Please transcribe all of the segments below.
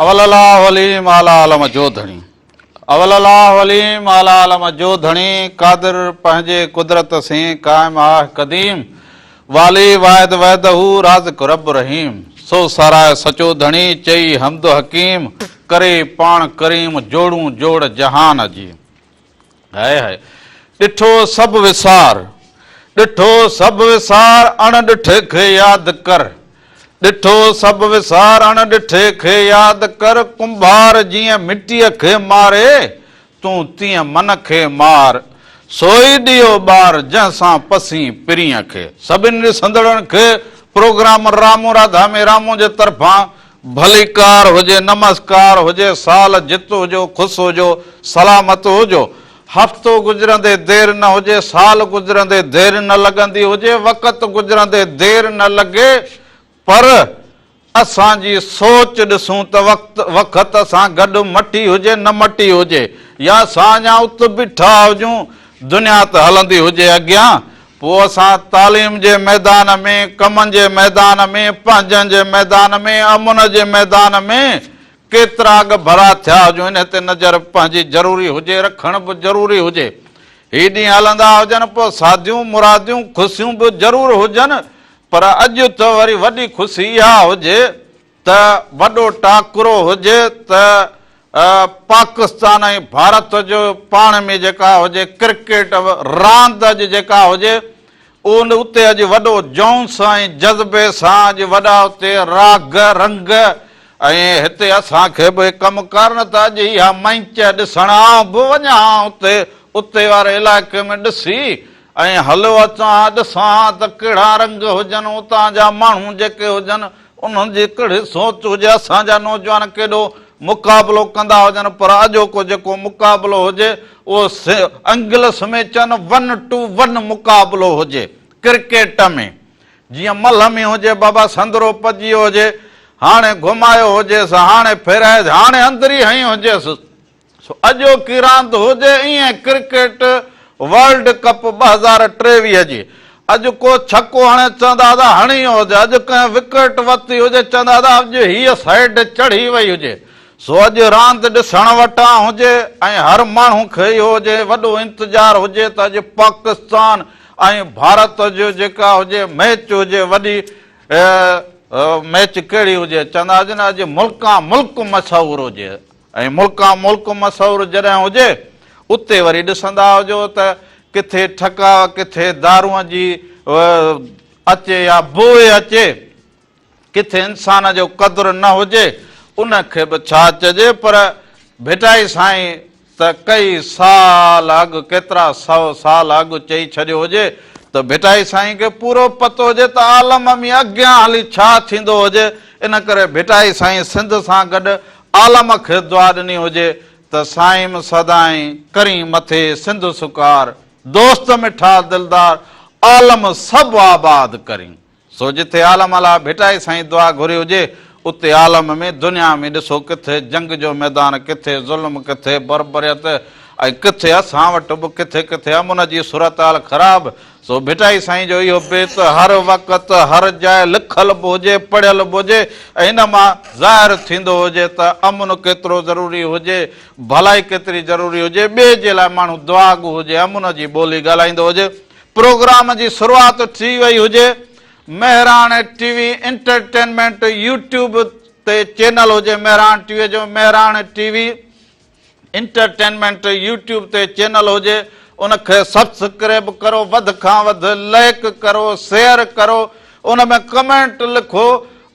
اول الله عليم اعليٰ عالم جو ڌڻي. اول الله عليم اعليٰ عالم جو ڌڻي قادر پنهنجي قدرت سين قائم آه قديم والي واحد وحده رازق رب رحيم سو ساراهه سچو ڌڻي چئي حمد حڪيم ڪري پاڻ ڪريم جوڙون جوڙ جهان جي. هاء هاء ڏٺو سڀ وسار، ڏٺو سڀ وسار اڻ ڏٺي کي ياد ڪر، ڏٺو سڀ وسار اڻ ڏٺي کي ياد ڪر، ڪنڀار جيئن مٽيء کي ماري، تون تيئن من کي مار، سوئي ڏيئو ٻار جنهن سان پسين پرينء کي. سڀني ڏسندڙن کي پروگرام رامو راڌا ۾ رامو جي طرفان ڀليڪار هجي نمسڪار هجي سال جت هجو خوس هجو سلامت هجو هفتو گذرندي دير نه هجي سال گذرندي دير نه لڳندي هجي وقت گذرندي دير نه لڳي پر اسان جي سوچ ڏسون ته وقت وقت سان گڏ مٽي هجي نه مٽي هجي يا اسان اڃا ات بيٺا هجون دنيا ته هلندي هجي اڳيان پوء اسان تعليم جي ميدان ۾، ڪمن جي ميدان ۾، پنهنجن جي ميدان ۾، امن جي ميدان ۾ ڪيترا اڳڀرا ٿيا هجون، انهي تي نظر پنهنجي ضروري هجي، رکڻ به ضروري هجي. هي ڏينهن هلندا هجن، پوء ساديون مراديون خوشيون به ضرور هجن، پر اڄ ته وري وڏي خوشي اها هجي ته وڏو ٽاڪرو هجي ته پاڪستان ۽ ڀارت جو پاڻ ۾ جيڪا هجي ڪرڪيٽ راند اڄ جيڪا هجي ان اتي اڄ وڏو جونس ۽ جذبي سان اڄ وڏا اتي راڳ رنگ ۽ هتي اسان کي به ڪم ڪار نه ته اڄ اها مئچ ڏسڻ آئون به وڃان ها اتي اتي واري علائقي ۾ ڏسي ۽ هليو اچان ها ڏسان ها ته ڪهڙا رنگ هجن اتان جا ماڻهو جيڪي هجن انهن جي ڪهڙي سوچ هجي اسان جا نوجوان ڪيڏو مقابلو ڪندا هجن پر اڄوڪو جيڪو مقابلو هجي اهو انگلس ۾ چون ون ٽو ون مقابلو هجي ڪرڪيٽ ۾ جيئن ملهه ۾ هجي بابا سندرو پڄي ويو هجي هاڻي گهمايو هجيس هاڻي ڦيرايس هاڻي اندري هنئي هجيس سو اڄوڪي راند هجي ائين ڪرڪيٽ ورلڊ ڪپ 2023 جي اڄ ڪو ڇڪو هڻي چوندا ته هڻي ويو هجي اڄ ڪنهن وڪيٽ ورتي هجي چوندا ته اڄ هيء سائيڊ چڙهي وئي هجي سو اڄ راند ڏسڻ وٽان هجي ۽ هر ماڻهو کي اهو هجي وڏو انتظار هجي ته اڄ پاڪستان ۽ ڀارت جو جيڪا هجي ميچ هجي وڏي ميچ ڪهڙي هجي چوندا هجن اڄ ملڪان ملڪ مشهور هجي ۽ ملڪان ملڪ مصور جڏهن هجي، اتي وري ڏسندا هجو ته ڪٿي ٺڪاء، ڪٿي دارونء جي اچي يا بوء اچي، ڪٿي انسان جو قدر نه هجي، ان کي به ڇا چئجي، پر ڀٽائي سائين ته ڪئي سال اڳ، ڪيترا سئو سال اڳ چئي ڇڏيو هجي ته ڀٽائي سائين کي پورو پتو هجي ته عالم ۾ اڳيان هلي ڇا ٿيندو هجي، ان ڪري ڀٽائي سائين سنڌ سان گڏ عالم کي دعا ڏني هجي ته سائيم سدائين ڪرين مٿي سنڌ سڪار، دوست مٺا دلدار، عالم سڀ آباد ڪرين. سو جتي عالم لاء ڀٽائي سائين دعا گهري هجي، اتي عالم ۾ دنيا ۾ ڏسو ڪٿي جنگ جو ميدان، ڪٿي ظلم، ڪٿي بربريت ۽ ڪٿي اسان وٽ به ڪٿي ڪٿي امن جي صورتحال خراب، سو ڀٽائي سائين جو اهو بيت هر وقت هر جاء لکل به هجي، پڙهيل به هجي ۽ ان مان ظاهر ٿيندو هجي ته امن ڪيترو ضروري هجي، ڀلائي ڪيتري ضروري هجي، ٻئي جي لاء ماڻهو دعاگو هجي، امن جي ٻولي ڳالهائيندو هجي. پروگرام جي شروعات ٿي وئي هجي، Mehran T V entertainment YouTube تي چينل هجي مهراڻ ٽي وي جو مهراڻ ٽي وي. انٽرٽينمينٽ يوٽيوب تي چينل هجي ان کي سبسڪريب ڪرو وڌ کان وڌ لئڪ ڪرو شيئر ڪرو ان ۾ ڪمينٽ لکو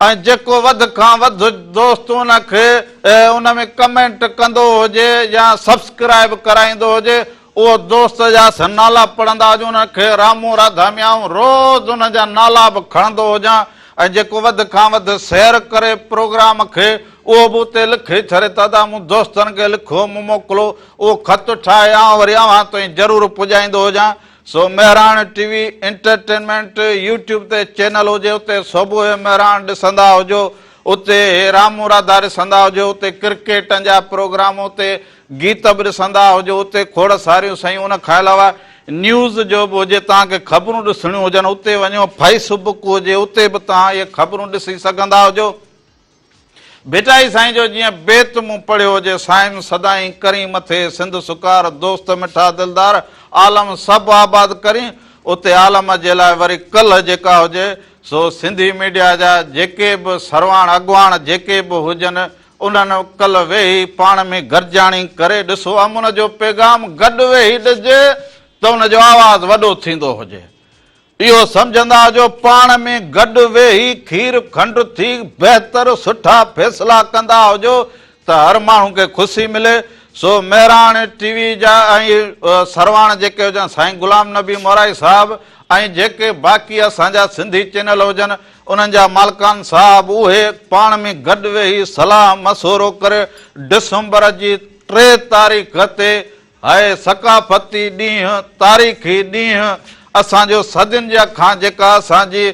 ۽ جيڪو وڌ کان وڌ دوست ان کي ان ۾ ڪمينٽ ڪندو هجي يا سبسڪرائب ڪرائيندو هجي اهو دوست جا اسان نالا پڙهندا هجون ان کي رامو راڌا ۾ آئون روز ان جا نالا به کڻندو هجان ۽ جيڪو وڌ کان وڌ شيئر ڪري پروگرام کي اهو به اتي لکي ڇڏي ته ادا مون دوستن کي لکيو مون موڪلو اهو خط ٺاهي آئون وري اوهان تائين ضرور پڄائيندو هجان سو Mehran T V entertainment YouTube تي چينل هجي اتي صبح مهراڻ ڏسندا هجو اتي رامو راڌا ڏسندا هجو اتي ڪرڪيٽن جا پروگرام اتي گيت به ڏسندا هجو اتي کوڙ ساريون شيون ان کان علاوه نيوز جو به هجي توهان کي خبرون ڏسڻيون هجن اتي وڃو فيس بڪ هجي اتي به توهان اهي خبرون ڏسي سگهندا هجو. ڀٽائي سائين جو جيئن بيت مون پڙهيو هجي، سائين سدائين ڪرين مٿي سنڌ سڪار، دوست مٺا دلدار، عالم سڀ آباد ڪرين، اتي عالم جي لاء وري ڪلهه جيڪا هجي، سو سنڌي ميڊيا جا جيڪي به سرواڻ اڳواڻ جيڪي به هجن، انهن ڪلهه ويهي پاڻ ۾ گڏجاڻي ڪري ڏسو امن جو پيغام گڏ ويهي ڏجي ته ان جو آواز وڏو ٿيندو هجي. اهو سمجهندا هجو پاڻ ۾ گڏ ويهي کير کنڊ ٿي بهتر سٺا فيصلا ڪندا هجو ته هر ماڻهو کي خوشي ملي سو مهراڻ ٽي وي جا ۽ سرواڻ جيڪي هجن سائين غلام نبي مورائي صاحب ۽ جيڪي باقي اسان جا سنڌي چينل هجن انهن جا مالڪان صاحب اهي پاڻ ۾ گڏ ويهي صلاح مشورو ڪري ڊسمبر جي 3 تاريخ تي هيء ثقافتي ڏينهن، تاريخي ڏينهن، اسان جو صدين جا کان جيڪا اسان جي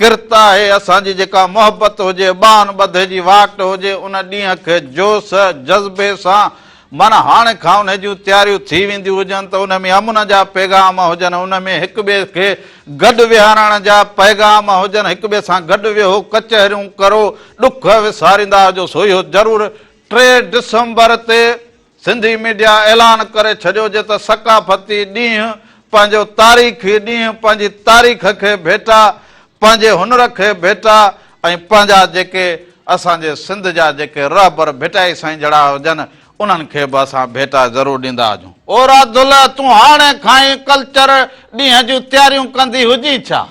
ڪرت آهي، اسان جي جيڪا محبت هجي، ٻانهن ٻڌي جي واٽ هجي، ان ڏينهن کي جوش، جذبي سان معنيٰ هاڻي کان ان جون تياريون ٿي وينديون هجن ته ان ۾ امن جا پيغام هجن، ان ۾ هڪ ٻئي کي گڏ ويهارڻ جا پيغام هجن، هڪ ٻئي سان گڏ ويهو، ڪچهريون ڪرو، ڏک وساريندا هجو، سو اهو ضرور 3 ڊسمبر تي سنڌي ميڊيا اعلان ڪري ڇڏيو جي ته ثقافتي ڏينهن پنهنجو تاريخي ڏينهن پنهنجي تاريخ کي ڀيٽا، پنهنجي هنر کي ڀيٽا ۽ پنهنجا جيڪي اسان جي سنڌ جا جيڪي رهبر ڀٽائي سائين جھڙا هجن انهن کي به اسان ڀيٽا ضرور ڏيندا هجون. او راڌل تون هاڻي کان ئي ڪلچر ڏينهن جون تياريون ڪندي هجين ڇا؟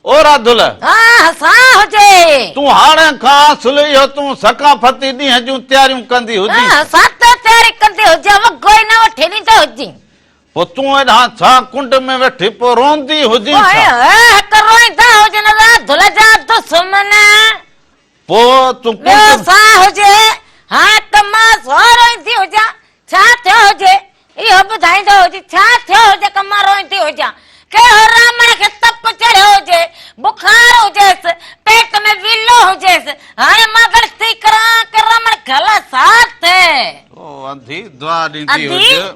او راڌل! آه سان هجي. تون هاڻي کان اصل اهو تون ثقافتي ڏينهن جون تياريون ڪندي هجين. آه سان ته تياري ڪندي هجان وڳو ئي نه وٺي ڏيندو هجين. پوء تون هيڏانهن ڇا ڪنڊ ۾ ويٺي پوء روئندي هجين پوء ڇا؟ هڪ روئيندا هجن راڌل جا دشمن. پوء تون ٻيو ڪنڊ. سان هجي ها ته مان سو روئيندي هجان ڇا ٿيو هجي اهو ٻڌائيندو هجي ڇا ٿيو هجي ڪه مان روئيندي هجان ڪهڙو رامڻ کي تپ چڙهيو هجي بخار هجيس پيٽ ۾ ويلو هجيس هاڻي مان ڳڻتي ڪران ڪه رامڻ گلا ساٿ ٿئي. او انڌي دعا ڏيندي انڌي؟ هج.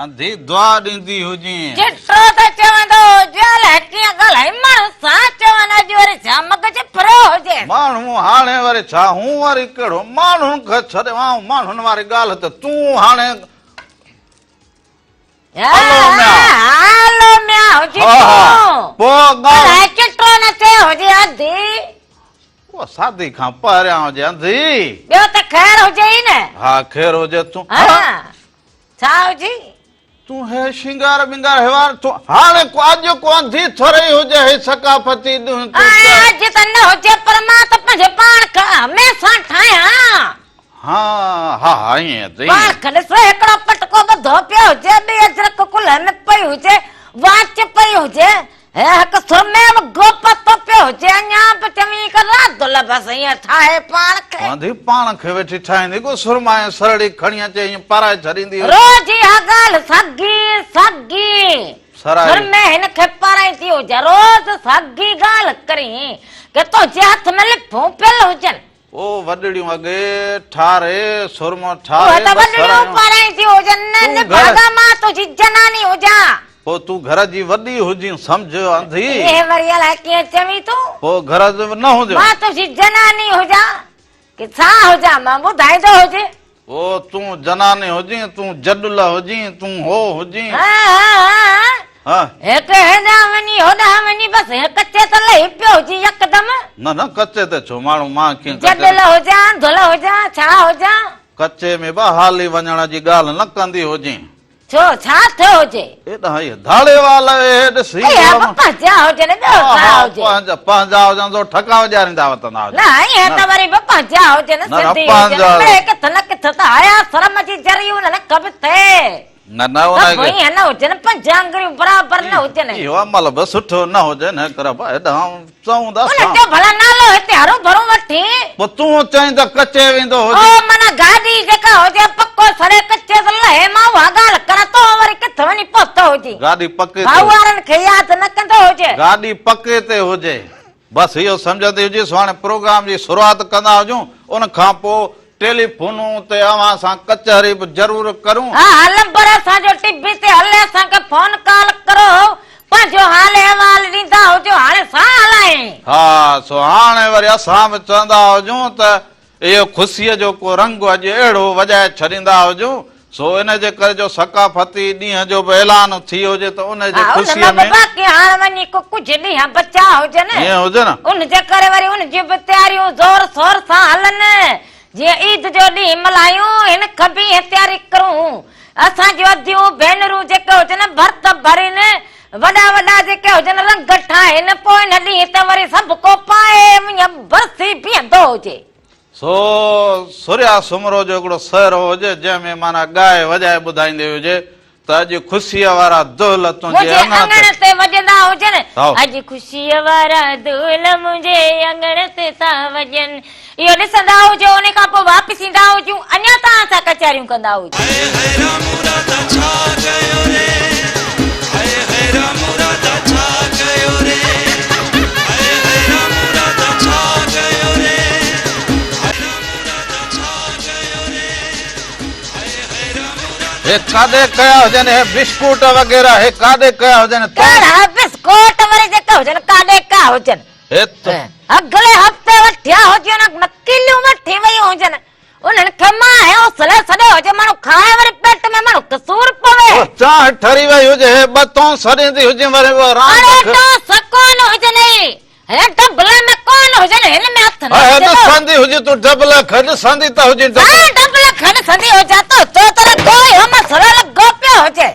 انڌي دعا ڏيندي هجين. جيترو ته چوندو هجي الائي ڪيئن ڳالهائي ماڻهو سان چون اڄ وري ڇا مغز ڦريو هجيس. ماڻهو هاڻي وري ڇا هون وري ڪهڙو ماڻهن کي ڇڏ آئون ماڻهن واري ڳالهه ته تون هاڻي هلو ميان. هلو ميان هجي ها ها تون. پوء ڳالهه. الائي چٽو نه چيو هجي انڌي. پوء سادي کان پهريان هجي انڌي. ٻيو ته خير هجي ئي نه. ها خير هجي تون. ها. ڇا هجي؟ تون هي شنگار بنگار هيوار تون هاڻي ڪو اڄ ڪو انڌي ٿورئي هجي هي ثقافتي ڏينهن تون آء ته. اڄ ته نه هجي پر مان ته پنهنجي پاڻ کي هميشه ٺاهيان. ها ها ها ائين ته ائين. پاڻ کي ڏس هڪڙو پٽڪو ٻڌو پيو هجي ٻي اجرڪ ڪلهي ۾ پئي هجي واچ پئي هجي هي هڪ سرمي وڳو پاتو پيو هجي اڃا به چوين ڪه رادل بس ائين ٺاهي پاڻ کي. وانڌي پاڻ کي ويٺي ٺاهيندي ڪو سرما ۽ سرڙي کڻي اچي ائين پارائي ڇڏيندي هجي. روز اها ڳالهه ساڳي ساڳي سرائي. سرمي هن کي پارائيندي هجي روز ساڳي ڳالهه ڪرين ڪه تنهنجي هٿ ۾ لڦون پيل هجن. او وڏڙيون اڳي ٺاري سرمو ٺاري اهي ته ٻه وڏڙيون سرايون. پارائينديون هجن نه تون گهر. نڀاڳا مان تنهنجي جناني هجان. پوء تون گهر جي وڏي هجين سمجهه انڌي. اهي وري الائي ڪيئن چوين تون. پوء گهر جو نه هونديون. مان تنهنجي جناني هجان ڪي ڇا هجان مان ٻڌائيندو هجين. او تون جناني هجين تون جڏل هجين تون هو هجين. ها ها ها ها. ها. هڪ هيڏانهن وڃي هوڏانهن وڃي بس هي ڪچي ته لهي پيو هجي يڪدم. نه نه ڪچي تي ڇو ماڻهو مان ڪيئن ڪچي. جڏل هجان ڌل هجان ڇا هجان. ڪچي ۾ به هالي وڃڻ جي ڳالهه نه ڪندي هجين. ڇو ڇا ٿيو هجي؟ ايڏانهن اهي ڌاڙيوال اهي ڏسي اهي به پنهنجا هجن ٻيو ڇا هجي؟ پنهنجا پنهنجا هجن سو ٺڪا وڄاريندا وتندا هجن. نه اهي ته وري به پنهنجا هجن سنڌي هجن مڙئي ڪٿ نه ڪٿ ته آيا شرم جي ذري انهن کي به ٿئي. نه نه ان سڀ ائين نه هجن پنج آڱريون برابر نه هجن. اهو عمل به سٺو نه هجي نه ڪر هيڏانهن چئون ٿا ان جو ڀلا نالو هتي هرو ڀرو وٺي. پوء تون چئين ته ڪچي ويندو هجي. او معنيٰ گاڏي جيڪا هجي پڪو سڙي ڪچي ته لهي مان اها ڳالهه ڪران تون وري ڪٿ وڃي پهتو هجين. گاڏي پڪي تي ڀائو وارن کي ياد نه ڪندو هجي. گاڏي پڪي تي هجي. بس اهو سمجهندي هجي سو هاڻي پروگرام جي شروعات ڪندا هجون ان کان پوء ٽيليفونون تي اوهان سان ڪچهري به ضرور ڪرون. ها ها لمبر اسان جو ٽي بي تي هلي اسان کي فون ڪال ڪرو پنهنجو حال احوال ڏيندا هجو هاڻي سان هلائي. آهين. ها، سو هاڻي وري اسان به چوندا هجون ته اهو خوشيء جو ڪو رنگ اڄ اهڙو وڄائي ڇڏيندا هجون، سو ان جي ڪري جو ثقافتي ڏينهن جو به اعلان ٿي هجي ته ان جي ها، ان خوشيء مان به ۾. باقي هاڻ وڃي ڪو ڪجهه ڏينهن بچا هجن. ائين هجي نه. ان جي ڪري وري ان جون به تياريون زور شور سان هلن. جيئن عيد جو ڏينهن ملهايون، هن کان به ائين تياري ڪرون. اسان جون اديون، ڀينرون جيڪي هجن، ڀرت ڀرين، وڏا وڏا جيڪي هجن، رنگ ٺاهين، پوء ان ڏينهن ته وري سڀ ڪو پائي ائين برسي بيهندو هجي. سو سريا سومرو جو هڪڙو سهرو هجي، جنهن ۾ معنيٰ ڳائي وڄائي ٻڌائيندي هجي ته اڄ خوشيء وارا دهل تنهنجي منهنجي اڱڻ تي. اڱڻ تي وڄندا هجن. هائو. اڄ خوشيء وارا دهل منهنجي اڱڻ تي ٿا وڄن. اهو ڏسندا هجو، ان کان پوء واپس ايندا هجون، اڃا توهان سان ڪچهريون ڪندا هجون. هاء هاء رامو راڌا ڇا ڪيو ري هاء هاء رامو راڌا ڇا ڪيو ري هاء هاء رامو راڌا ڇا ڪيو ري هاء رامو راڌا ڇا ڪيو ري هي ڪاڏي ڪيا هجن هي بسڪوٽ وغيره هي ڪاڏي ڪيا هجن تون. ڪهڙا بسڪوٽ وري جيڪي هجن ڪاڏي ڪيا هجن. هي ته. اڳلي هفتي وٺيا هجن نه ڪليون وٺي ويون هجن انهن کي مان حوصلي سڏيو هجي ماڻهو کائي وري پيٽ ۾ ماڻهو کي سور پوي. او چانهه ٺري وئي هجي هي ٻه تون سڏيندي هجين وري اها راند. اڙي ٽوس ڪونه هجنئي. هن ڊبل ۾ ڪونه هجن هن ۾ هٿ نه اهي وجهندو. ڏسندي هجي تون ڊبل کي ڏسندي ته هجين ڊبل. ها ڊبل کي ڏسندي هجان ته تو ته رڳو اهو مسئلو لڳو پيو هجي.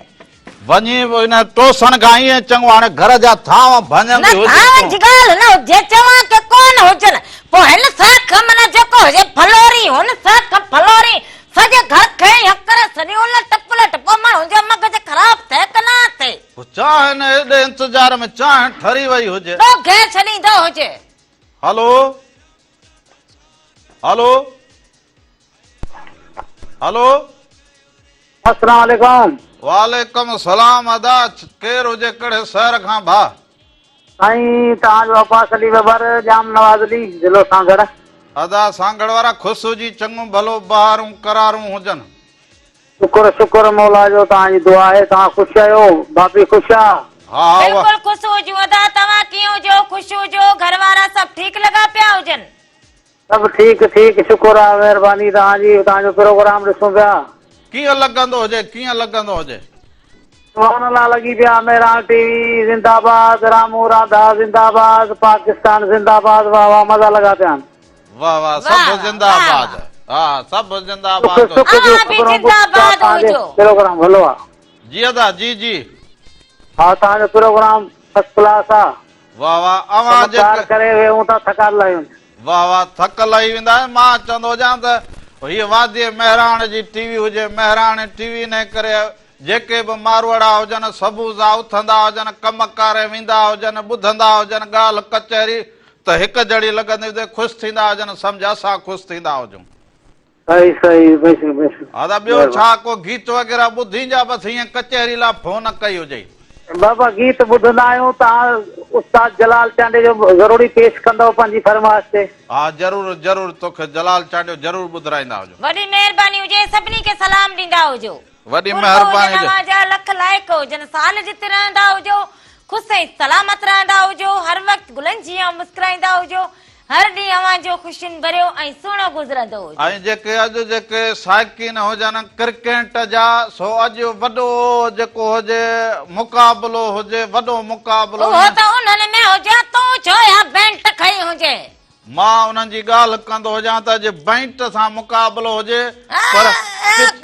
وڃي ان ٽوسن کان ائين چڱو هاڻي گهر جا ٿانو ڀڃندي نه هجين ٿانون تون. جي ڳالهه نه هجي چوان ڪي ڪونه هجن پوء هن ساک من جيڪو هجي ڦلوري هن ساک ڦلوري سڄي گهر کي ائين ڪري ڇڏي الٽ پلٽ پوء ماڻهن جو مغز خراب ٿئي ڪه نه ٿئي. پوء چانهه نه ايڏي انتظار ۾ چانهه ٺري وئي هجي. ڏوگهي ڇڏيندو هجي. هلو هلو هلو. السلام عليڪم. وعليڪم السلام ادا ڪير هجي ڪهڙي شهر کان ڀاء. سائين توهان جو عباس علي ٻٻر ڄام نواز علي ضلعو سانگهڙ. ادا سانگهڙ وارا خوش هجي چڱو ڀلو بهارون قرارون هجن. شڪر شڪر مولا جو توهان جي دعا آهي توهان خوش آهيو ڀاڀي خوش آ. ها ها بلڪل خوش هجون ادا توهان ڪيئن هجو خوش هجو گهر وارا سڀ ٺيڪ لڳا پيا هجن. سڀ ٺيڪ ٺيڪ شڪر آ مهرباني توهان جي توهان جو پروگرام ڏسون پيا. ڪيئن لڳندو هجي ڪيئن لڳندو هجي. سبحان الله لڳي پيا مهراڻ ٽي وي زنده باد رامو راڌا زنده باد پاڪستان زنده باد واه واه مزا لڳا پيا آهن. واه واه سڀ زنده آباد ها سڀ زنده آباد سک سک جون اوهان به خبرون زنده ٻڌون پيا آباد توهان جي هجو. پروگرام ڀلو آ. جي ادا جي جي. ها توهان جو پروگرام فرسٽ ڪلاس آ. واه واه اوهان ڪم ڪار جي ڪري ويهون ٿا ٿڪا لاهيون. واه واه ٿڪ لهي ويندا آهن مان چوندو هجان ته هي وادي مهراڻ جي ٽي وي هجي مهراڻ ٽي وي انهي ڪري جيڪي به ماروئڙا هجن سبوزا اٿندا هجن ڪم ڪاري ويندا هجن ٻڌندا هجن ڳالهه ڪچهري ته هڪ جهڙي لڳندي هجي خوش ٿيندا هجن سمجهه اسان خوش ٿيندا هجون. صحيح صحيح بيشڪ بيشڪ. ها ته ٻيو ڇا ڪو گيت وغيره ٻڌين جا بس هيئن ڪچهري لا فون ڪئي هجئي. بابا گيت ٻڌندا آهيون توهان استاد جلال چانڊيو جو ضروري پيش ڪندؤ پنهنجي فرمائش تي. ها ضرور ضرور توکي جلال چانڊيو ضرور ٻڌرائيندا هجون. وڏي مهرباني هجي سڀني کي سلام ڏيندا هجو. وڏي قرب مهرباني هجن هجي. اوهان جا لک لائق هجن سال جت رهندا هجو خوش ۽ سلامت رهندا هجو هر وقت گلن جيان مسڪرائيندا هجو هر ڏينهن اوهان جو خوشين ڀريو ۽ سهڻو گذرندو هجي. ۽ جيڪي اڄ جيڪي شائقين هجن ڪرڪيٽ جا سو اڄ وڏو جيڪو هجي مقابلو هجي وڏو مقابلو اهو ته انهن ۾ هجي تون ڇو اها بينٽ کنئي هجي. مان انهن جي ڳالهه ڪندو هجان ته اڄ بينٽ سان مقابلو هجي پر.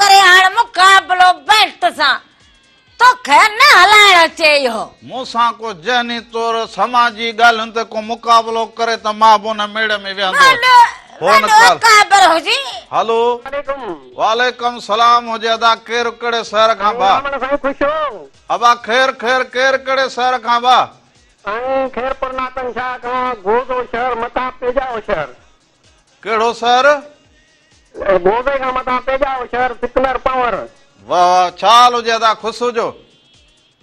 ڪري هاڻ مقابلو بينٽ سان. توکي نه هلائڻ اچي اهو. مون سان ڪو ذهني طور سماجي ڳالهين تي ڪو مقابلو ڪري ته مان به ان ميڙ ۾ ويهندو هجان. فون وڏو ڪال. اڪابر هجين. هلو. وعليڪم سلام هجي ادا ڪير ڪهڙي شهر کان ڀا. سائين خوش هو. ابا خير خير ڪير ڪهڙي شهر کان ڀا. سائين خيرپور ناٿن شاهه کان گوزو شهر مٿان پيجائو شهر. ڪهڙو شهر؟ گوزي کان مٿان پيجائو شهر سڪندر پنهور. واه واه ڇا حال هجي ادا خوش هجو.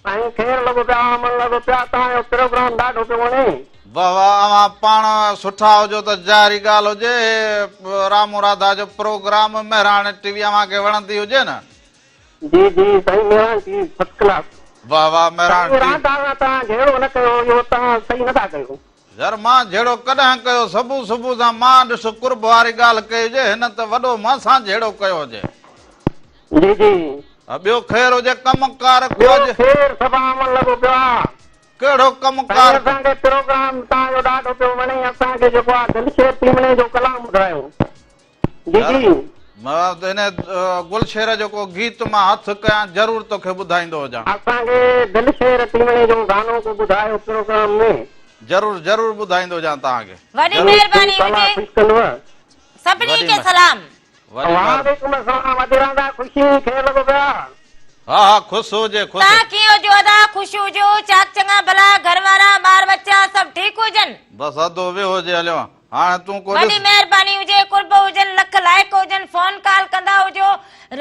سائين خير لڳو پيا امن لڳو پيا توهان جو پروگرام ڏاڍو پيو وڻي. واه واه اوهان پاڻ سٺا هجو ته ظاهري ڳالهه هجي هي رامو راڌا جو پروگرام مهراڻ ٽي وي اوهان کي وڻندي هجي نه. جي جي سائين مهراڻ ٽي وي فرسٽ ڪلاس. واه واه مهراڻ سائين ٽي. راڌا سان توهان جهيڙو نه ڪيو اهو توهان صحيح نه ٿا ڪيو. يار مان جهيڙو ڪڏهن ڪيو صبح صبح سان مان ڏس قرب واري ڳالهه ڪئي هجي هن ته وڏو مان سان جهيڙو ڪيو هجي. جي جي. ها ٻيو خير هجي ڪم ڪار ڪو ٻيو اڄ. خير سڀ آمن لڳو پيو آ. ڪهڙو ڪم سائين ڪار. اسان کي پروگرام توهان جو ڏاڍو پيو وڻي اسان کي جيڪو آ دلشير تيمڻي جو ڪلام ٻڌايو جي يار جي. مان هن گلشير جو ڪو گيت مان هٿ ڪيان ضرور توکي ٻڌائيندو هجان. اسان کي دلشير تيمڻي جو گانو ڪو ٻڌايو پروگرام ۾. ضرور ضرور ٻڌائيندو هجان توهان کي. وڏي ضرور. مهرباني ٺيڪ الله هجي. خوش ڪندو. سڀني وڏي کي سلام. وڏي مهرباني. وعليڪم السلام ادي راندا خوشي خير لڳو پيو آ. ها ها خوش هجي خوش. توهان ڪيئن هجو ادا خوش هجو چاڪ چڱا ڀلا گهر وارا ٻار ٻچا سڀ ٺيڪ هجن. بس ادو ويهه هجي هليو هاڻي تون ڪو وڏي ڏس. مهرباني هجي قرب هجن لک لائق هجن فون ڪال ڪندا هجو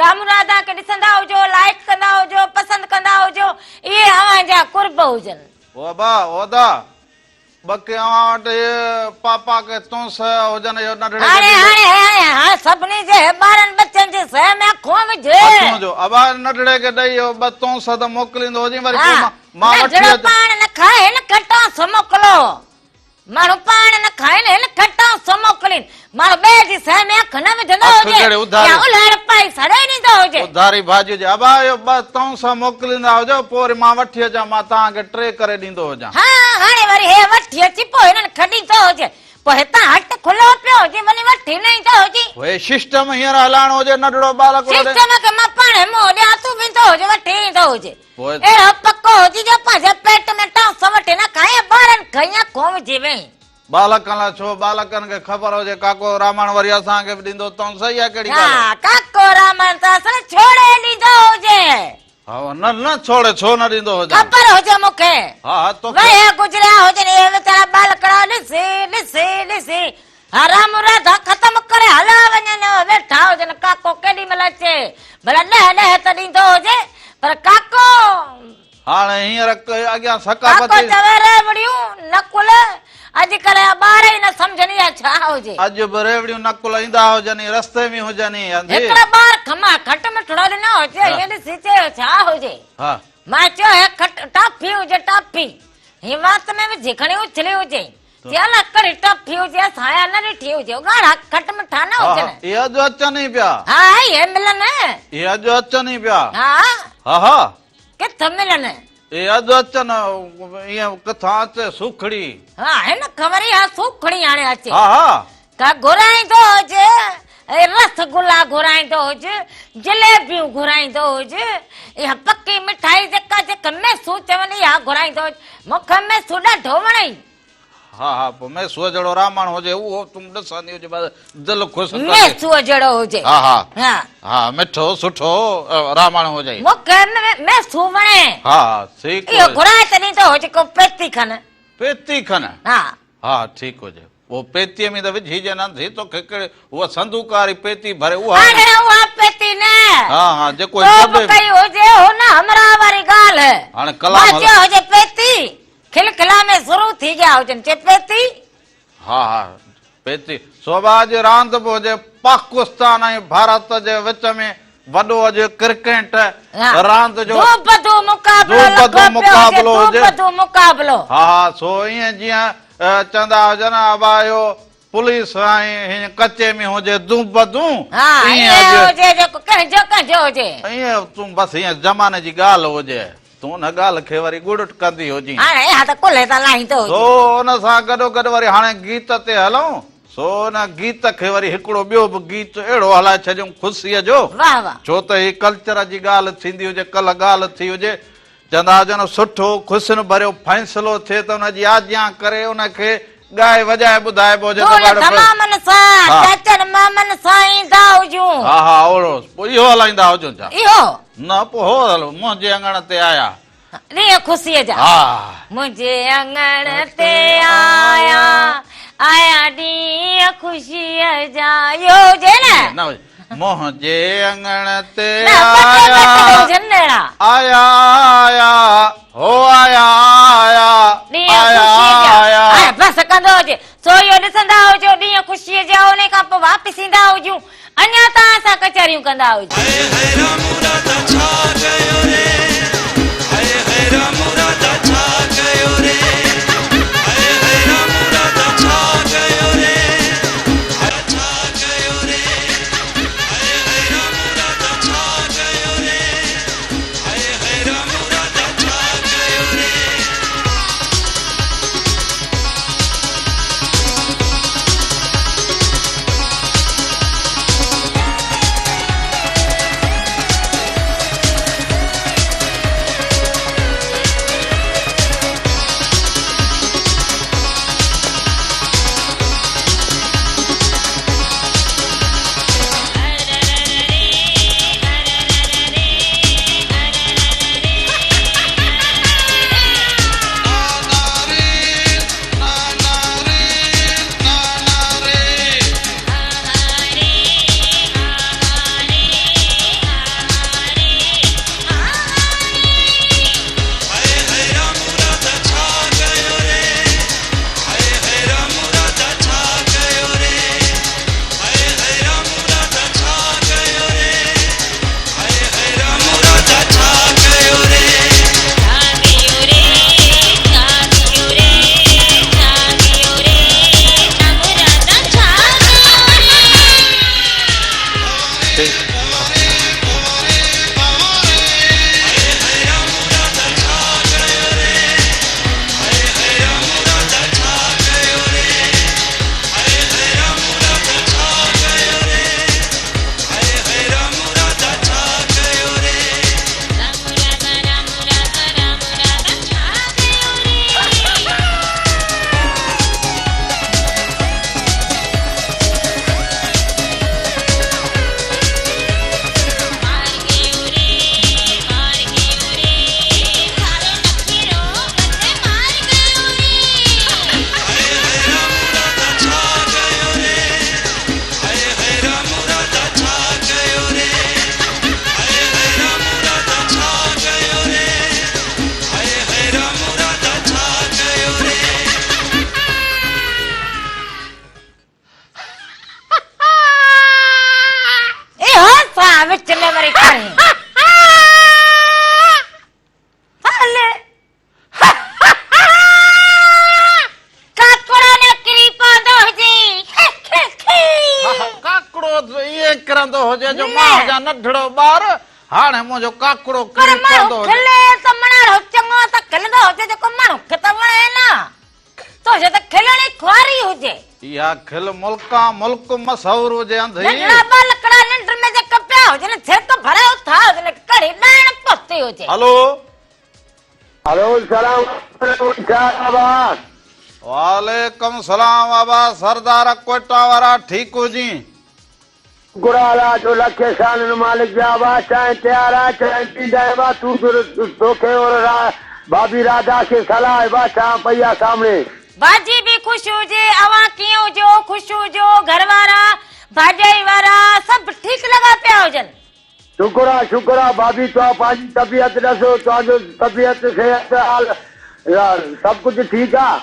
رام راڌا کي ڏسندا هجو لائيڪ ڪندا هجو پسند ڪندا هجو اهي اوهان جا قرب هجن. او ابا او ادا ٻه ڪي اوهان وٽ اهي پاپا ڪي تونس هجن اهو ننڍڙي کي هاڻي ڏيندو. هاڻي هاڻي هاڻي سڀني جي ٻارن ٻچن جي سهه ۾ اکون وجهه. اکون جو ابا ننڍڙي کي ڏئي اهو ٻه تونس ته موڪليندو هجين وري پوء ها مان وٺي ننڍڙو اچان. پاڻ نه کائي هن کي ٽونس موڪلو. ماڻهو پاڻ نه کائين هن کي ٽونس موڪلين. ماڻهو ٻئي جي سهه ۾ اک نه وجهندو اک هجي ڪهڙي اڌاري. يا الهڙ پائي سڙي ڏيندو هجي. اڌاري ڀاڄي هجي. ابا اهو ٻه تونس موڪليندا هجو پوء وري مان وٺي اچان مان توهان کي ٽي ڪري ڏيندو هجان. ها هاڻي وري هي وٺي اچي پوء هنن کي ڏيندو هجي. پوء هتان هٽ کلو پيو هجي وڃي وٺي نه ايندو هجي. پوء هي سسٽم هينئر هلائڻو هجي ننڍڙو ٻالڪڙو ڏي. سسٽم کي مان پاڻهي منهن ڏيان تون ويندو هجي وٺي ايندو هجي. پوء اهڙو پڪو هجي جو پنهنجي پيٽ ۾ ٽانس وٺي نه کائين ٻارن کي ائين کون وجهي وئين. ٻالڪن لاء ڇو ٻالڪن کي خبر هجي ڪاڪو رامڻ وري اسان کي به ڏيندو تون صحيح آهي ڪهڙي ڳالهه. ها ڪاڪو رامڻ ته اصل ڇوڙي ڏيندو هجي. ها نه نه ڇوڙي ڇو نه ڏيندو هجان. خبر هجي مون کي. ها ها توکي. وهي گذريا هجن اهي ويچارا ٻالڪڙا ڏسي ڏسي ڏسي حرام راڌا ختم ڪري هليا وڃن ويٺا هجن ڪاڪو ڪيڏي مهل اچي ڀلا ڏهه ڏهه ته ڏيندو هجي پر ڪاڪو. هاڻي هينئر اڳيان ثقافتي. ڪاڪو چوي ريوڙيون نقل اڄڪلهه جا ٻار ئي نه سمجهن اها ڇا هجي. اڄ به ريوڙيون نقل ايندا هجن ئي رستي ۾ هجن ئي انڌي. هڪڙو ٻار کما کٽ مٺڙو ڏنو هجي ائين ڏسي چيو ڇا هجي. ها. مان چيو هي کٽ ٽافي هجي ٽافي هي وات ۾ وجهي کڻي اڇلي هجي. چي الا ڪهڙي ٽافي هجي اسان اها نه ڏٺي هجي ڳاڙها کٽ مٺا نه هجن. ها اهي اڄ اچن ئي پيا. ها اهي ملن. اهي اڄ اچن ئي پيا. ها. ها ها. ڪٿ ملن؟ اي اڄ اچن ايئن ڪٿان اچي سوکڙي. ها هن کان وري اها سوکڙي هاڻي اچي. ها ها. ڪا گهرائيندو هجي ۽ رس گلا گهرائيندو هجي، جليبيون گهرائيندو هجي، اها پڪي مٺائي جيڪا جيڪا ميسو چون اها گهرائيندو هجي. مون کي ميسو ڏاڍو وڻي. ها ها پوء ميسوء جهڙو رامڻ هجي اهو تون ڏسندي هجي بس دل خوش ڪندي. ميسوء جهڙو هجي. ها ها ها. ها مٺو سٺو رامڻ هجي. مون کي ميسو وڻي. ها ها ٺيڪ اهو هجي. گهرائي ته ڏيندو هجي ڪو پيتي کن. پيتي کن. ها. ها ٺيڪ هجي. پوء پيتيء ۾ ته وجهي جي نه ٿي توکي ڪهڙي اها صندوق واري پيتي ڀري اها. اڙي اها پيتي نه. ها ها جيڪو تو به دٻي. ڪئي هجي هن همراهه واري ڳالهه. هاڻي ڪلام مان چيو هجي پيتي. کل کلا ۾ شروع ٿي گيا هجن چي پيتي. ها ها پيتي. سوڀا اڄ راند به هجي پاڪستان ۽ ڀارت جي وچ ۾ وڏو اڄ ڪرڪيٽ راند جو دوبدو مقابلو لڳو پيو هجي دوبدو مقابلو. ها ها سو ائين جيئن چوندا هجن ابا اهو پوليس ۽ هين ڪچي ۾ هجي دوبدو ها ائين ائين اڄ هجي جيڪو ڪنهن جو ڪنهن جو هجي. ائين تون بس ائين زماني جي ڳالهه هجي. تون ان ڳالهه کي وري ڳڙٽ ڪندي هجين. هاڻي اها ته ڪلهي تان لاهيندو هجين. سو ان سان گڏوگڏ وري هاڻي گيت تي هلون. سو ان گيت کي وري هڪڙو ٻيو به گيت اهڙو هلائي ڇڏيون خوشيء جو. واهه واهه. ڇو ته هي ڪلچر جي ڳالهه ٿيندي هجي، ڪلهه ڳالهه ٿي هجي. چوندا هجن سٺو خوشين ڀريو فيصلو ٿئي ته ان جي آجيان ڪري ان کي ڳائي وڄائي ٻڌائبو هجي ته ڍول ڏاڍو ڌمامن سان، ها. چاچن مامن سان ايندا هجون. ها ها اوڙو پوء اهو هلائيندا هجون ڇا؟ اهو. نه پوء هو هلو منهنجي اڱڻ تي آيا. ڏينهن خوشيء جا. ها. منهنجي اڱڻ تي آيا، آيا ڏينهن خوشيء جا. اهو هجي نه؟ نه هجي. منهنجي اڱڻ تي نه ٻه ٽي آيا. ٻه ٽي هجن نه اهڙا. آيا آيا هو آيا آيا ڏينهن آيا خوشيء جا. آيا. هاڻي بس ڪندو هجي. سو اهو ڏسندا هجو ڏينهن خوشيء جا انهي کان پوء واپس ايندا هجون. اڃا توهان سان ڪچهريون ڪندا هجون. هاء هاء رامو راڌا ڇا ڪيو ري هاء هاء رامو راڌا ڇا ڪيو ري هاء هاء رامو. ننڍڙو ٻار هاڻي منهنجو ڪاڪڙو پر ڪري ماڻهو پوندو هجي. کلي ته مڻاڙو چڱو ته کلندو هجي جيڪو ماڻهو کي ته وڻي نه. تنهنجي ته کلڻ ئي خواري هجي. اها کل ملڪان ملڪ مشهور هجي انڌي. ننڍڙا ٻالڪڙا ننڊ ۾ جيڪي پيا هجن ڇرڪ ڀري اٿا هجن ڪڙهي ڏائڻ پهتي هجي. هلو. هلو سلام عليڪم شاهه آباد. وعليڪم سلام ابا سردار ڪوئٽا وارا ٺيڪ هجين. شڪر آ الله جو لک احسان ان مالڪ جا ابا چانهه تيار آ چانهه پيندائين ابا تون توکي اور ڀاڀي راڌا کي صلاح ابا چانهه پئي آ سامڻي. باجي به خوش هجي اوهان ڪيئن هجو خوش هجو گهر وارا ڀاڄائي وارا سڀ ٺيڪ لڳا پيا هجن. شڪر آ شڪر آ ڀاڀي توهان پنهنجي طبيعت ڏسو توهان جو طبيعت صحت حال سڀ ڪجهه ٺيڪ آ.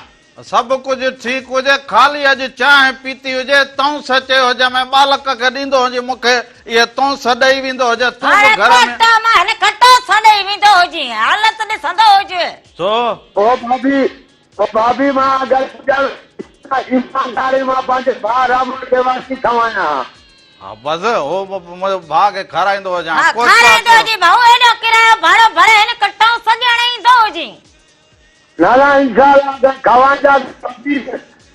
سڀ ڪجهه ٺيڪ هجي خالي اڄ چانهه پيتي هجي تونس چيو هجيم ۽ ٻالڪ کي ڏيندو هجين مون کي اهي تونس ڏئي ويندو هجي تون به هاڻي گهر ۾. ڪوئٽا مان هن کي ٽوس ڏئي ويندو هجين حالت ڏسندو هجي. ڇو؟ او ڀاڀي او ڀاڀي مان اگر پڄان ته ايمانداري مان پنهنجي ڀاء رامڻ کي واسطي کوايان ها. ها بس هو منهنجو ڀاء کي کارائيندو هجان ها ڪوئٽا کارائيندو ڪهڙو. هجين ڀائو ايڏو ڪرايو ڀاڙو ڀري هن کي ٽوس ڏيڻ ايندو هجين. نه نه انشاء الله اگر کوايان ته ڀاڀي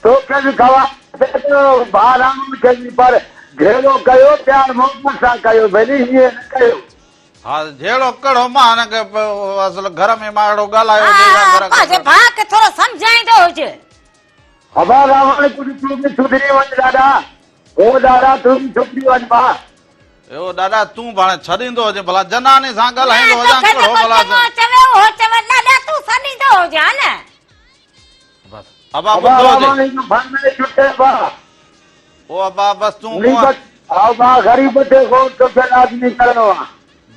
توکي به کوايان ڀاء رامڻ کي به پر جهيڙو ڪيو پيار محبت سان ڪيو ڀلي هيئن نه ڪيو. ها جهيڙو ڪهڙو مان هن کي اصل گهر ۾ مان اهڙو ڳالهايو هجي يا گهر کي. پنهنجي ڀاء کي ٿورو سمجهائيندو هج. ابا راوڻ ڪجهه تون به سڌري وڃ ڏاڏا. او ڏاڏا تون به سڌري وڃ ڀاء. اهو ڏاڏا تون به هاڻي ڇڏيندو هجين ڀلا جناني سان ڳالهائيندو نه هجان توکي ڪهڙو جيڪو ڀلا. چڱو چوي اهو چوي ڏاڏا تون سڏيندو هجان نه. بس ابا ابا ٻڌو هجي. راوڻ هڪ فرمائش اٿئي ابا. او ابا بس تون غريب ابا غريب تي غور توکي لازمي ڪرڻو آ.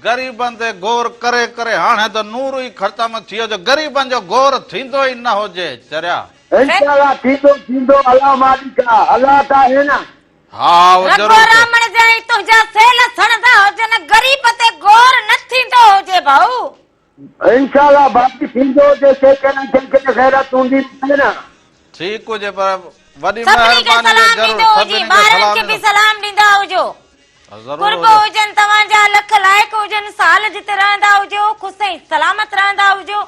غريبن تي غور ڪري ڪري هاڻي ته نور ئي ختم ٿي ويو جو غريبن جو غور ٿيندو ئي نه هجي چريا. انشاء الله ٿيندو ٿيندو الله مالڪ آ الله ته آهي نه. ها اهو رڳو ضرور ٿيو. رامڻ جا ۽ تنهنجا سيل سڙندا هجن غريب تي غور نه ٿيندو هجي ڀائو. انشاء الله باقي ٿيندو جي ڪي ڪي نه ڪنهن کي غيرت هوندي ته نه. ٺيڪ هجي پر وڏي سڀني کي مهرباني سلام هجي ضرور ڏيندو هجي سڀني کي ٻارن سلام کي به ڏيندو سلام ڏيندا هجو ضرور قرب هجي. هجن توهان جا لک لائق هجن سال جتي رهندا هجو خوش ۽ سلامت رهندا هجو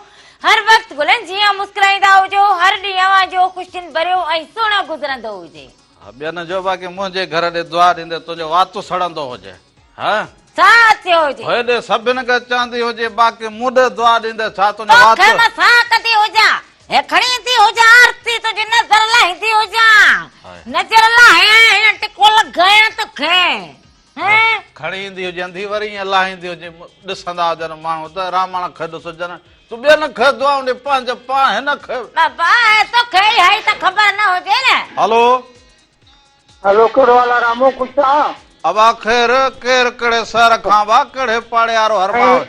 هر وقت گلن جيان مسڪرائيندا هجو هر ڏينهن اوهان جو خوشين ڀريو ۽ سهڻو گذرندو هجي. ها ٻين جو باقي منهنجي گهر ڏي دعا ڏيندي تنهنجو وات سڙندو هجي ها. ڇا ٿيو هجي. هيڏي سڀن کي چوندي هجي باقي مون ڏي دعا ڏيندي ڇا تنهنجو وات. توکي مان ساهه ڪندي هجان هي کڻي ايندي هجان آرتي تنهنجي نظر لاهيندي هجان نظر لاهيان هن ٽڪو لڳايان توکي هين. کڻي ايندي هجي انڌي وري ائين لاهيندي هجي ڏسندا هجن ماڻهو ته رامڻ کي ڏسجن تون ٻين کي دعائون ڏي پنهنجي پاڻ هن کي. بابا توکي اها ئي ته خبر نه هجي نه. هلو. هلو ڪهڙو حال آ رامو خوش آ. ابا خير ڪير ڪهڙي شهر کان وا ڪهڙي پاڙي وارو هرماء.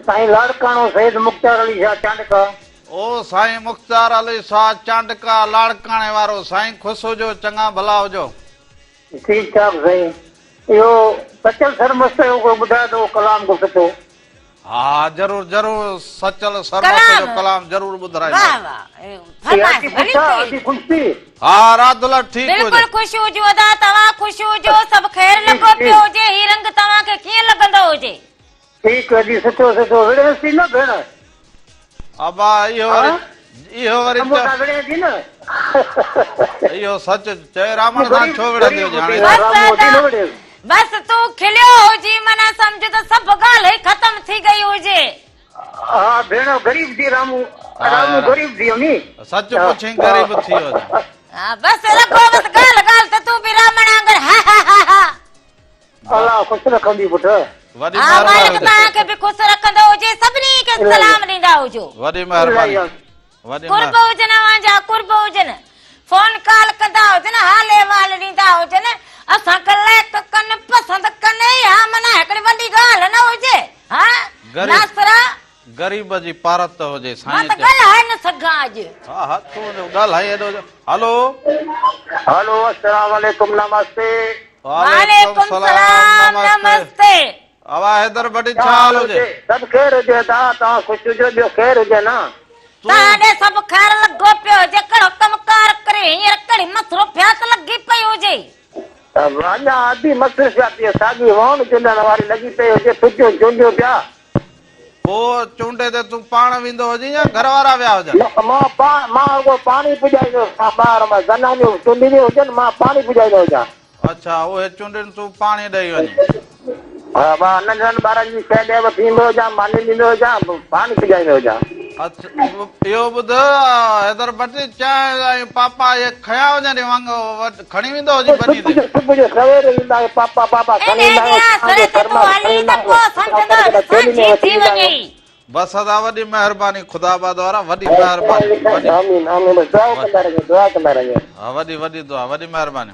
سائين لاڙڪاڻو سيد مختيار علي شاهه چانڊڪا. او سائين مختيار علي شاهه چانڊڪا لاڙڪاڻي وارو سائين خوش هجو چڱا ڀلا هجو. ٺيڪ ٺاڪ سائين اهو سچل سرمست جو ڪو ٻڌايو ته اهو ڪلام ڪو سٺو. ها ضرور ضرور سچل سرمست جو ڪلام ضرور ٻڌرائينداسين. واه واه فرمائش ڀلي ٿي. ها راڌل ٺيڪ هجي. بلڪل خوش هجو ادا توهان خوش هجو سڀ خير لڳو پيو هجي هي رنگ توهان کي ڪيئن لڳندو هجي. ٺيڪ جي سٺو سٺو وڙهيس ٿي نه ڀيڻ. ابا اهو وري اهو وري مون سان وڙهين ٿي نه. اهو سچ چئي رامڻ سان ڇو وڙهندي هجي هاڻي. بس ادا بس تون کليو هجين معنيٰ سمجهه ته سڀ ڳالهه ئي ختم ٿي گئي هجي. ها ڀيڻ غريب ٿي رامو رامو غريب ٿي ويو ني. سچ پڇين غريب ٿي ويو. ها بس رڳو بس ڳالهه ڳالهه ته تون به رامڻ وانگر ها ها ها ها. الله خوش رکندي پٽ. وڏي ها مهرباني مالڪ توهان کي به خوش رکندو هجي سڀني کي سلام ڏيندا هجو. وڏي مهرباني وڏي قرب هجن اوهان جا قرب هجن فون ڪال ڪندا هجن حال احوال ڏيندا هجن اسان کي لائڪ ڪن پسند ڪن اها معنيٰ هڪڙي وڏي ڳالهه نه هجي ها ناصرا. غريب جي پارت هجي سائين. مان ته ڳالهائي نه سگهان اڄ. ها ها تون جو ڳالهائي ايڏو جو هلو. هلو السلام عليڪم نمستي. وعليڪم سلام نمستي. اوا حيدر ڀٽي ڇا حال هجي. سڀ خير هجي ادا توهان خوش هجو ٻيو خير هجي نه. توهان ڏي سڀ خير لڳو پيو هجي ڪهڙو ڪم ڪار ڪري هينئر ڪهڙي مصروفيات لڳي پئي هجي. اڃا اڌي مصروفيات اها ساڳي وهڻ چونڊڻ واري لڳي پئي هجي، ڦٽيون چونڊيون پيا. پوء چونڊي تي تون پاڻ ويندو هجين يا گهر وارا ويا هجن؟ نه مان پاڻ، مان رڳو پاڻي پڄائيندو هجان ٻاهر مان زنانيون چونڊينديون هجن، مان پاڻي پڄائيندو هجان. اڇا اهي چونڊين تون پاڻي ڏئي وڃين. ها مان ننڍڙن ٻارن جي شيء ڏي وٺي ايندو هجان، ماني ڏيندو هجان، پاڻي پڄائيندو هجان. اڇ اهو ٻڌ حيدر ڀٽي چانهه ۽ پاپا اهي کنيا وڃن وڱ کڻي ويندو هجين ٻني صبح تي. جو صبح جو سوير ايندا آهيون پاپا بابا کڻي انهيء ايندا جي آهيون آسري چانهه جو تي تون ٿرماس هلين کڻي ته ايندا پوء آهيون سمجهندو ته ٿيلهي ۾ سانجهي وٺي ٿي ايندا آهيون. وڃئي. بس ادا وڏي مهرباني خدا آباد وارا وڏي مهرباني وڏي آمين آمين بس دعا ڪندا رهجو دعا ڪندا رهجو. ها وڏي وڏي دعا وڏي مهرباني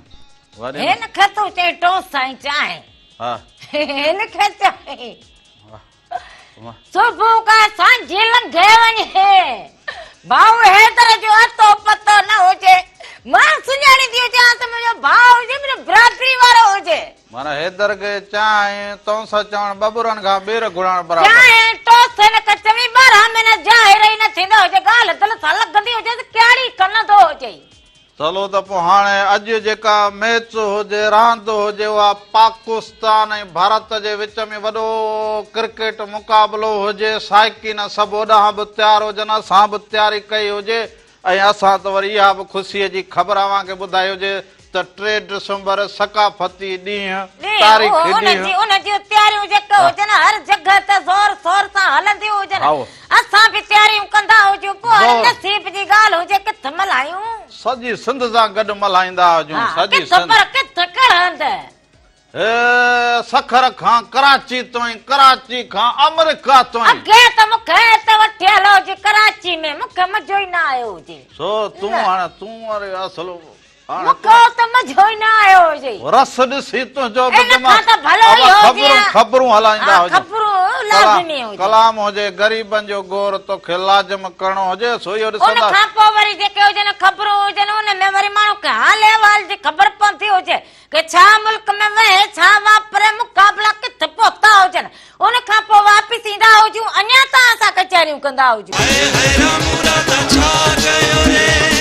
وڏي هن کي تون چئين ٽوس ۽ چانهه. ها هن کي چئين صبح کان سانجهي لنگهي وڃي. ڀائو حيدر جو اتو پتو نه هجي. مان سڃاڻيندي هجان ته منهنجو ڀاء هجي منهنجو برادري وارو هجي. معنيٰ حيدر کي چانهه تونس چوڻ ٻٻرن کان ٻير گهرڻ برابر. چانهه ٽوس هن کي چوين 12 مهينا ظاهر ئي نه ٿيندو هجي. ڳالهه دل سان لڳندي هجيس ڪهڙي ڪندو هجي. چلو ته پوء هاڻي اڄ جيڪا ميچ هجي، راند هجي اها پاڪستان ۽ ڀارت جي وچ ۾ وڏو ڪرڪيٽ مقابلو هجي، شائقين سڀ اوڏانهن به تيار هجن، اسان به تياري ڪئي هجي ۽ اسان ته وري اها به خوشيء جي خبر اوهان کي ٻڌائي هجي ته 3 ڊسمبر ثقافتي ڏينهن، ڏينهن تاريخي اهو ان ڏينهن. جي ان جون تياريون جيڪي هجن هر جڳهه تي زور شور سان هلنديون هجن. هائو. اسان به تياريون ڪندا هجون پوء هاڻي زور. نصيب جي ڳالهه هجي ڪٿ ملهايون. سڄي سنڌ سان گڏ ملهائيندا هجون ها سڄي ڪٿ سنڌ. پر ڪٿ ڪهڙ هنڌ. هي سکر کان ڪراچي تائين ڪراچي کان آمريڪا تائين. اڳي ته مون کي اتي وٺي هلو هجي ڪراچي ۾ مون کي مزو ئي نه آيو هجي. سو تون هاڻي تون وري اصل مون کي اتي مزو ئي نه آيو هجي. رس ڏسي تنهنجو به ان دماغ کان ته ڀلو ئي اها هجي خبرون ها. خبرون هلائيندا ها هجون. خبرون لازمي هجن. ڪلام هجي غريبن جو گور توکي لازم ڪرڻو هجي سو اهو ان ڏسندا. کان پوء وري جيڪي هجن خبرون هجن ان ۾ وري ماڻهو کي حال احوال جي خبر پوندي هجي ڪه ڇا ملڪ ۾ وهي ڇا واپري مقابلا ڪٿ پهتا هجن ان کان پوء واپس ايندا هجون اڃا تان اسان ڪچهريون ڪندا هجون. هاء هاء رامو راڌا ڇا ڪيو ري.